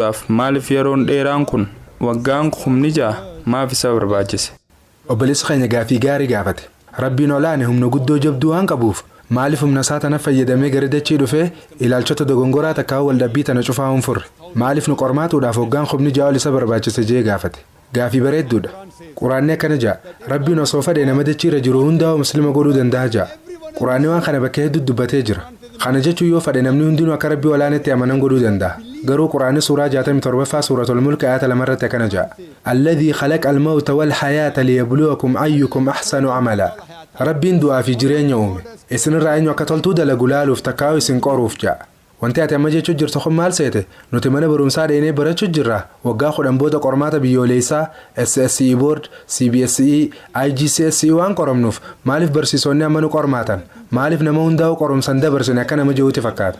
Godhuudhaaf maaliif yeroon dheeraan kun waggaan 6,000 maaf isa barbaachise? Obboleessi keenya gaafii gaarii gaafate. Rabbiin olaane humna guddoo jabduu waan qabuuf, maaliif humna isaa tana fayyadamee gara dachii dhufee ilaalchota dogongoraa takkaa waldhabbii tana cufaa hin furre? Maaliif nu qormaatuudhaaf waggaan 6,000 ol isa barbaachise jee gaafate. Gaafii bareedduudha. Quraanni akkana ja'a: Rabbiin osoo fedhe nama dachii irra jiru hundaa'u Muslima godhuu danda'a ja'a. Quraanni waan kana bakka hedduu dubbatee jira. Kana jechuun yoo fedhe namni hundinuu akka Rabbii olaanetti amanan godhuu danda'a. Garuu Quraanni suuraa 67ffaa, Suuratul Mulk, ayata 2 irratti akkana ja'a: الذي خلق الموت والحياة ليبلوكم أيكم أحسن عملا. Rabbiin du'aa fi jireenya uume isinirraa eenyu akka toltuu dalagu laaluuf takkaa'u isin qoruuf ja'a. Wanti ati amma jechuu jirtu kun maal seete? Nuti mana barumsaa dheenee barachuu jirra. Waggaa 10 booda qormaata biyyoolessaa SSE board, CBSE, IGCSE waan qoramnuuf, maaliif barsiisonni amma nu qormaatan? Maaliif nama hundaa'u qorumsan dabarsine akka nama jiruuti fakkaata.